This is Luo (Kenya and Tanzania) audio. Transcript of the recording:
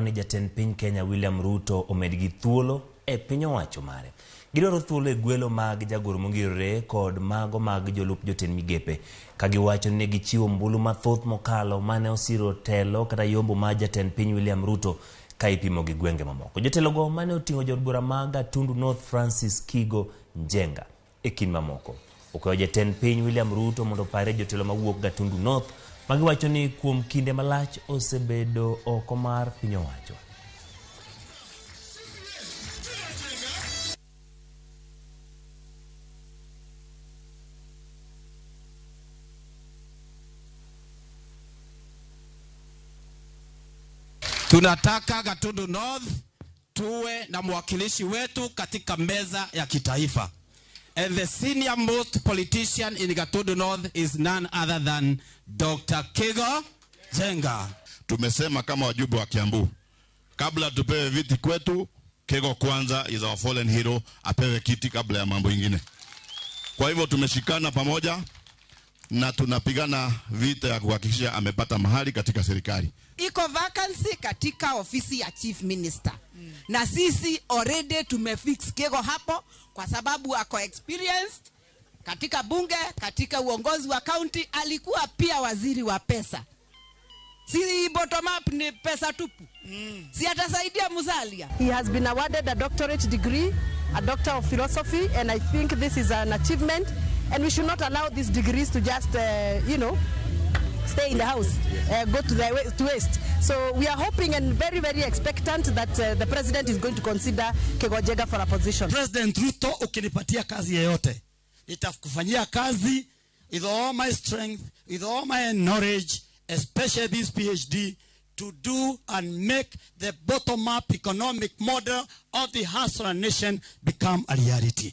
ni jatend piny Kenya William Ruto omedgi thuolo e piny owacho mare. Gidwaro thuolo e gwelo mag jagoro mongirore kod mago mag jolup jotend migepe ka giwacho ni gichiwo ombulu mathoth mokalo mane osiro telo kata yombo mar jatend piny William Ruto ka ipimo gi gwenge mamoko. Jotelogo mane oting'o jood bura ma Gatundu North Francis Kigo Njenga e kind mamoko. Okwayo jatend piny William Ruto mondo opare jotelo mawuok Gatundu North ma giwacho ni kuom kinde malach osebedo oko mar piny owacho. Tunataka Gatundu North tuwe na mwakilishi wetu katika meza ya kitaifa. And the senior most politician in Gatundu North is none other than Dr. Kigo Njenga. Tumesema kama wajumbe wa Kiambu, kabla tupewe viti kwetu, Kego kwanza is our fallen hero, apewe kiti kabla ya mambo ingine. Kwa hivyo tumeshikana pamoja na tunapigana vita ya kuhakikisha amepata mahali katika serikali. Iko vacancy katika ofisi ya chief minister. Na sisi already tumefix Kego hapo kwa sababu ako experienced katika bunge, katika uongozi wa county, alikuwa pia waziri wa pesa. Si bottom up ni pesa tupu. Si atasaidia Musalia. He has been awarded a doctorate degree, a doctor of philosophy, and I think this is an achievement. And we should not allow these degrees to just, stay in the house, go to the to waste. So we are hoping and very, very expectant that the president is going to consider Kego Njenga for a position. President Ruto, ukinipatia kazi yeyote, nitakufanyia kazi with all my strength, with all my knowledge, especially this PhD, to do and make the bottom-up economic model of the Hustler Nation become a reality.